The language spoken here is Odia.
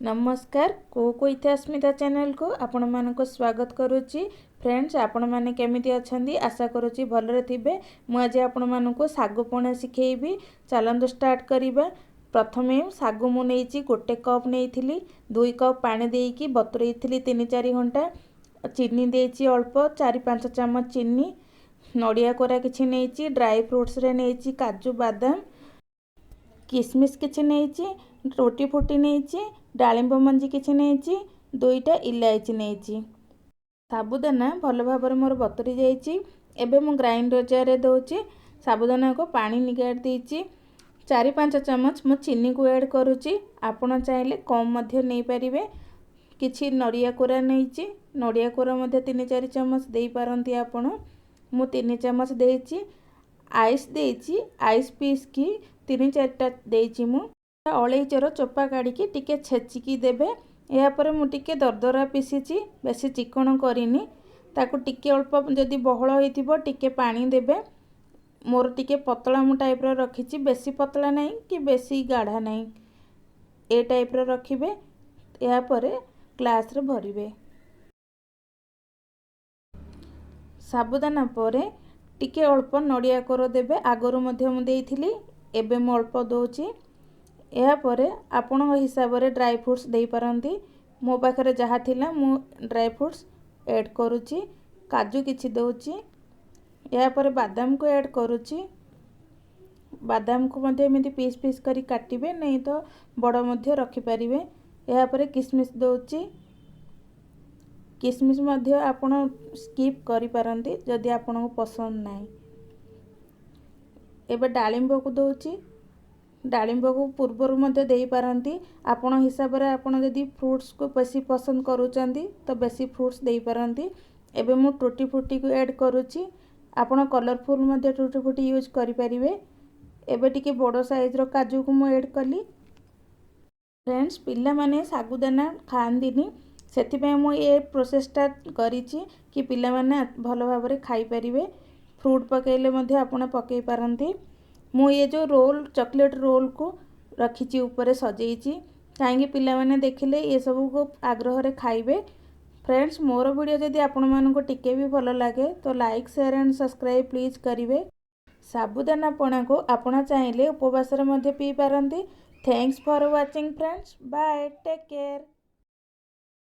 ନମସ୍କାର, କୁକ୍ ୱିଥ୍ ଅସ୍ମିତା ଚ୍ୟାନେଲକୁ ଆପଣମାନଙ୍କୁ ସ୍ୱାଗତ କରୁଛି। ଫ୍ରେଣ୍ଡସ୍, ଆପଣମାନେ କେମିତି ଅଛନ୍ତି? ଆଶା କରୁଛି ଭଲରେ ଥିବେ। ମୁଁ ଆଜି ଆପଣମାନଙ୍କୁ ଶାଗୁ ପଣା ଶିଖେଇବି। ଚାଲନ୍ତୁ ଷ୍ଟାର୍ଟ କରିବା। ପ୍ରଥମେ ଶାଗୁ ମୁଁ ନେଇଛି, 1 କପ୍ ନେଇଥିଲି। 2 କପ୍ ପାଣି ଦେଇକି ବତୁରେଇଥିଲି 3-4 ଘଣ୍ଟା। ଚିନି ଦେଇଛି ଅଳ୍ପ, 4-5 ଚାମଚ ଚିନି। ନଡ଼ିଆ କୋରା କିଛି ନେଇଛି। ଡ୍ରାଇ ଫ୍ରୁଟ୍ସରେ ନେଇଛି କାଜୁ, ବାଦାମ, କିସମିସ୍ କିଛି ନେଇଛି। ଟୁଟି ଫୁଟି ନେଇଛି। ଡାଳିମ୍ବ ମଞ୍ଜି କିଛି ନେଇଛି। ଦୁଇଟା ଇଲାଇଚି ନେଇଛି। ସାବୁଦାନା ଭଲ ଭାବରେ ମୋର ବତୁରି ଯାଇଛି। ଏବେ ମୁଁ ଗ୍ରାଇଣ୍ଡର ଜାରରେ ଦେଉଛି। ସାବୁଦାନାକୁ ପାଣି ନିଗାଡ଼ି ଦେଇଛି। 4-5 ଚାମଚ ମୁଁ ଚିନିକୁ ଆଡ଼୍ କରୁଛି। ଆପଣ ଚାହିଁଲେ କମ୍ ମଧ୍ୟ ନେଇପାରିବେ। କିଛି ନଡ଼ିଆ କୋରା ନେଇଛି। ନଡ଼ିଆ କୋରା ମଧ୍ୟ 3-4 ଚାମଚ ଦେଇପାରନ୍ତି ଆପଣ। ମୁଁ 3 ଚାମଚ ଦେଇଛି। ଆଇସ୍ ଦେଇଛି, ଆଇସ୍ ପିସ୍ କି 3-4ଟା ଦେଇଛି ମୁଁ। ଅଳେଇଚର ଚୋପା କାଢ଼ିକି ଟିକେ ଛେଚିକି ଦେବେ। ଏହାପରେ ମୁଁ ଟିକେ ଦରଦରା ପିସିଛି, ବେଶୀ ଚିକଣ କରିନି। ତାକୁ ଟିକେ ଅଳ୍ପ ଯଦି ବହଳ ହେଇଥିବ, ଟିକେ ପାଣି ଦେବେ। ମୋର ଟିକେ ପତଳା ମୁଁ ଟାଇପ୍ର ରଖିଛି, ବେଶୀ ପତଳା ନାହିଁ କି ବେଶୀ ଗାଢ଼ା ନାହିଁ। ଏ ଟାଇପ୍ର ରଖିବେ। ଏହାପରେ ଗ୍ଲାସ୍ରେ ଭରିବେ। ସାବୁଦାନା ପରେ ଟିକେ ଅଳ୍ପ ନଡ଼ିଆ କୋର ଦେବେ। ଆଗରୁ ମଧ୍ୟ ମୁଁ ଦେଇଥିଲି, ଏବେ ମୁଁ ଅଳ୍ପ ଦେଉଛି। ଏହାପରେ ଆପଣଙ୍କ ହିସାବରେ ଡ୍ରାଇ ଫ୍ରୁଟ୍ସ ଦେଇପାରନ୍ତି। ମୋ ପାଖରେ ଯାହା ଥିଲା, ମୁଁ ଡ୍ରାଇ ଫ୍ରୁଟ୍ସ ଆଡ଼୍ କରୁଛି। କାଜୁ କିଛି ଦେଉଛି। ଏହାପରେ ବାଦାମକୁ ଆଡ଼୍ କରୁଛି। ବାଦାମକୁ ମଧ୍ୟ ଏମିତି ପିସ୍ ପିସ୍ କରି କାଟିବେ, ନାଇଁ ତ ବଡ଼ ମଧ୍ୟ ରଖିପାରିବେ। ଏହାପରେ କିସମିସ୍ ଦେଉଛି। କିସମିସ୍ ମଧ୍ୟ ଆପଣ ସ୍କିପ୍ କରିପାରନ୍ତି, ଯଦି ଆପଣଙ୍କୁ ପସନ୍ଦ ନାହିଁ। ଏବେ ଡାଳିମ୍ବକୁ ଦେଉଛି। ଡାଳିମ୍ବକୁ ପୂର୍ବରୁ ମଧ୍ୟ ଦେଇପାରନ୍ତି। ଆପଣ ହିସାବରେ, ଆପଣ ଯଦି ଫ୍ରୁଟ୍ସକୁ ବେଶୀ ପସନ୍ଦ କରୁଛନ୍ତି, ତ ବେଶୀ ଫ୍ରୁଟ୍ସ ଦେଇପାରନ୍ତି। ଏବେ ମୁଁ ଟୁଟି ଫୁଟିକୁ ଆଡ଼୍ କରୁଛି। ଆପଣ କଲରଫୁଲ୍ ମଧ୍ୟ ଟୁଟି ଫୁଟି ୟୁଜ୍ କରିପାରିବେ। ଏବେ ଟିକେ ବଡ଼ ସାଇଜ୍ର କାଜୁକୁ ମୁଁ ଆଡ଼୍ କଲି। ଫ୍ରେଣ୍ଡସ୍, ପିଲାମାନେ ଶାଗୁଦାନା ଖାଆନ୍ତିନି, ସେଥିପାଇଁ ମୁଁ ଏ ପ୍ରୋସେସ୍ଟା କରିଛି କି ପିଲାମାନେ ଭଲ ଭାବରେ ଖାଇପାରିବେ। ଫ୍ରୁଟ୍ ପକାଇଲେ ମଧ୍ୟ ଆପଣ ପକାଇ ପାରନ୍ତି। ମୁଁ ଏ ଯେଉଁ ରୋଲ୍, ଚକୋଲେଟ୍ ରୋଲ୍କୁ ରଖିଛି, ଉପରେ ସଜେଇଛି, କାହିଁକି ପିଲାମାନେ ଦେଖିଲେ ଏସବୁକୁ ଆଗ୍ରହରେ ଖାଇବେ। ଫ୍ରେଣ୍ଡସ୍, ମୋର ଭିଡ଼ିଓ ଯଦି ଆପଣମାନଙ୍କୁ ଟିକେ ବି ଭଲ ଲାଗେ, ତ like, share and subscribe please କରିବେ। ସାବୁଦାନା ପଣାକୁ ଆପଣ ଚାହିଁଲେ ଉପବାସରେ ମଧ୍ୟ ପିଇପାରନ୍ତି। Thanks for watching, friends. Bye, take care.